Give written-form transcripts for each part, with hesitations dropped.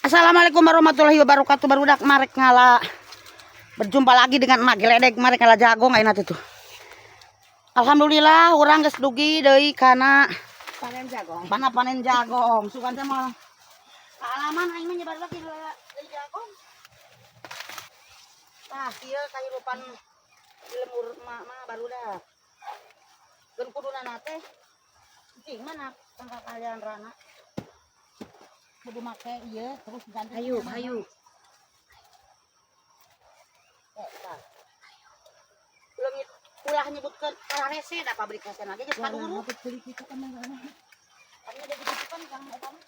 Assalamualaikum warahmatullahi wabarakatuh. Barudak marek ngala. Berjumpa lagi dengan Mak Geledek, marek ngala jagong ayeuna teh tuh. Alhamdulillah urang geus dugi deui kana panen jagong. Pana panen jagong. Sugan teh mah kaalaman aing mah nyebar lagi deui jagong. Tah kieu kahirupan di lembur emak mah barudak. Geun kuduna teh cing mana tangka kalian rana. Kudu make ieu terus ganti. Hayu, hayu. Eh, tah. Belum ulah nyebutkeun rese da pabrik rese lagi geus kaduru. Beli gitu kan mana? Kan udah gitu kan kang eta mah.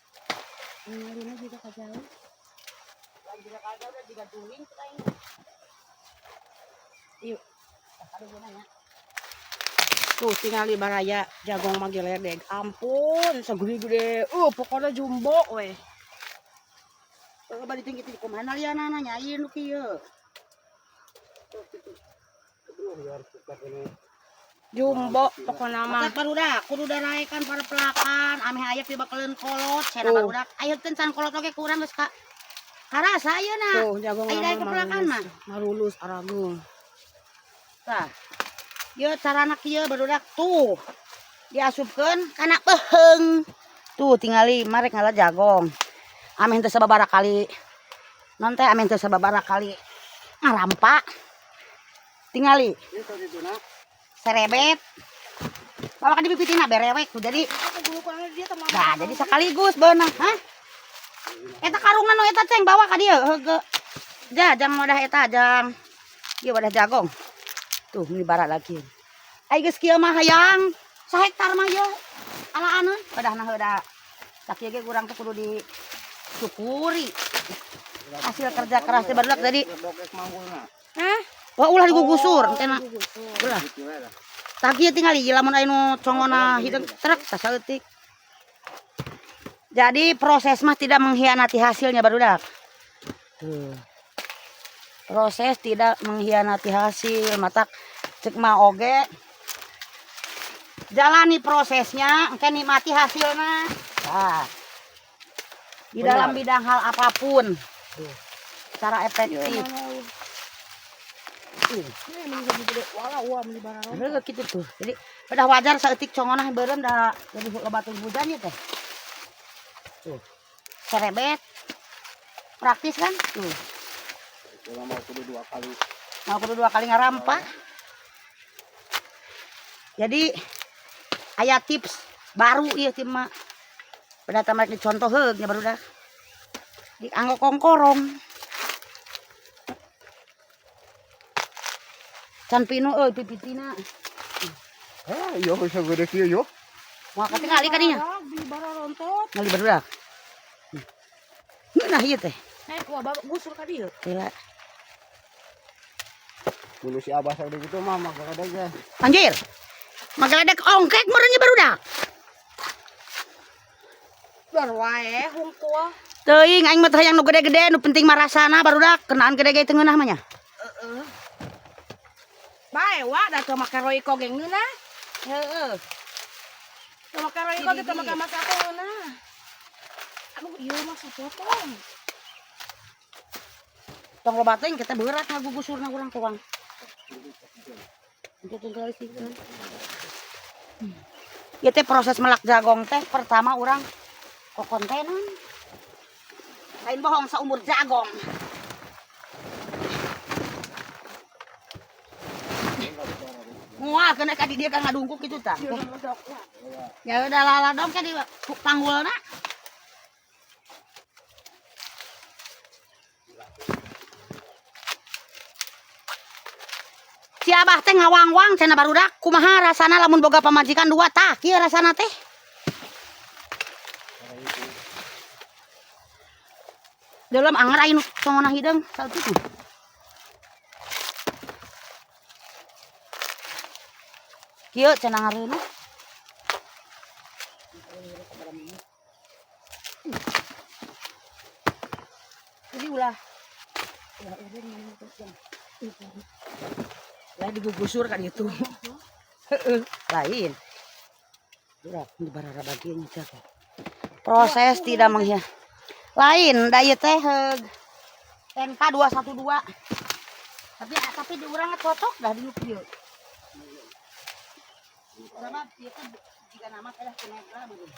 Ngalina juga ka jauh. Lain juga kagak udah juga during kita ini. Yuk. Tah kadu gunanya. Tuh tingali baraya jagong mah geledek. Ampun, segede-gede. Pokoknya jumbo we. Kalau bari tinggi tinggi kumaha lianana nya ieu nu kieu. Tuh gitu. Jumbo pokoknya mah. Matak barudak kudu daraekan para pelakan ameh aya pibakeleun kolot cenah Tuh. barudak. Aya teu can kolot oge kurang geus ka karasa ayeuna. Tuh jagong Ayo daek kepelakan mah. Marulus aragung. Tah. Ieu carana kieu barudak tuh. Diasupkeun kana peuheung. Tuh tingali marek ngala jagong. Ameh teu sababaraha kali. Non teh ameh teu sababaraha kali ngarampa. Tingali. Serebet. Bawa ka dipipitina berewek tuh jadi. Nah, jadi sekaligus beunang, hah? Eta karungna nu eta ceng bawa ka dieu heugeut. Ja, jang wadah eta jang. Ieu wadah jagong. Tuh, ini bara lagi. Ai geus kieu mah hayang sahektar mah ieu. Alaaneun wadahna heuda. Sakieu ge urang teh kudu disyukuri. Hasil kerja keras teh barudak jadi. Hah? Wah, ulah digugusur engke na. Digugusur. Ulah. Tah kieu tingali lamun aya nu congona hideung trek tah saeutik. Jadi proses mah tidak mengkhianati hasilnya barudak. Tuh. Proses tidak mengkhianati hasil, matak cek mah oge. Jalani prosesnya, engke nikmati hasilnya. Nah. Di dalam bidang hal apapun. Tuh. Secara efektif. Tuh. Heuh kitu tuh. Jadi pada wajar saeutik congona beureum da jadi loba hujan ieu teh. Tuh. Serebet. Praktis kan? Tuh. Mau kudu dua kali. Mau kudu dua kali ngarampa. Jadi aya tips baru ieu ti mah. Pada tamat dicontoh heug nya barudak. Dianggo kongkorong. Can pinu euy pipitina. Ah, iya bisa gede kieu yo. Moal katingali ka dinya. Beli bara rontot. Ngali barudak. Ngeunah ieu teh. Eh, wah bapak gusur ka dieu. Gila. Dulu si Abah udah gitu mah mageledek ge. Anjir. Mageledek ongkek meureun nya barudak. Bar wae hungkul. Teuing aing mah teh hayang nu gede-gede nu penting mah rasana barudak kenaan gede ge teu ngeunah mah nya. Heeh. Bae wa da teu make roiko ge ngeunah. Heeh. Teu make roiko ge teu make masako ngeunah. Aduh ieu mah sapotong. Tong loba teuing kita berat ngagugusurna urang tuang. Untuk tinggal sih. Ieu teh proses melak jagong teh pertama urang kokontenan. Lain bohong saumur jagong. Mual kena ka di dieu kan ngadungkuk kitu tah. Ya udah lala dong ka di panggulna. Si Abah teh ngawang-wang cenah barudak kumaha rasana lamun boga pamajikan dua tah kieu rasana teh. Dalam anger aya nu congona hideung saeutik mah. Kieu cenah ngareunah. Jadi ulah. Ulah urang mana teh jang. Lah digugusur kan itu. Heeh, lain. Udah, ini barara bagiannya jago. Proses tidak mengkhianati. Lain da ieu teh TNK 212. Tapi di urang cocok dah di nu kieu. Sabab ieu teh jiga nama teh kunegra meureun.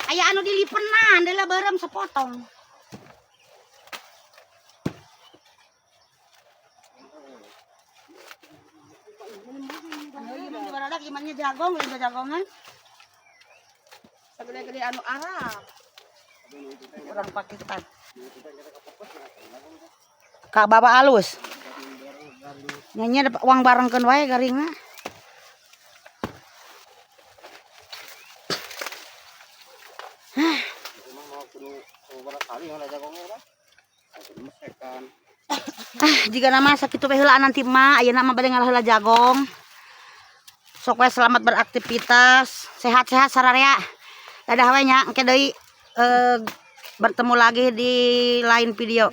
Aya anu dilipenan, deula beureum sepotong. Anu ieu mah baradak imannya jagong, lain jagongan. Sagede-gede anu Arab. Urang Pakistan. Kak bapak alus. Nyanyi ada uang barengkeun wae garingna. Emang mau kudu sababaraha kali ngala jagongnya lah. Kudu mesekan. Ah, jiga nama sakitu we heula nanti mah ayeuna mah bade ngalah heula jagong. Sok we selamat beraktivitas, sehat-sehat sararea. Dadah we nya, engke deui bertemu lagi di lain video.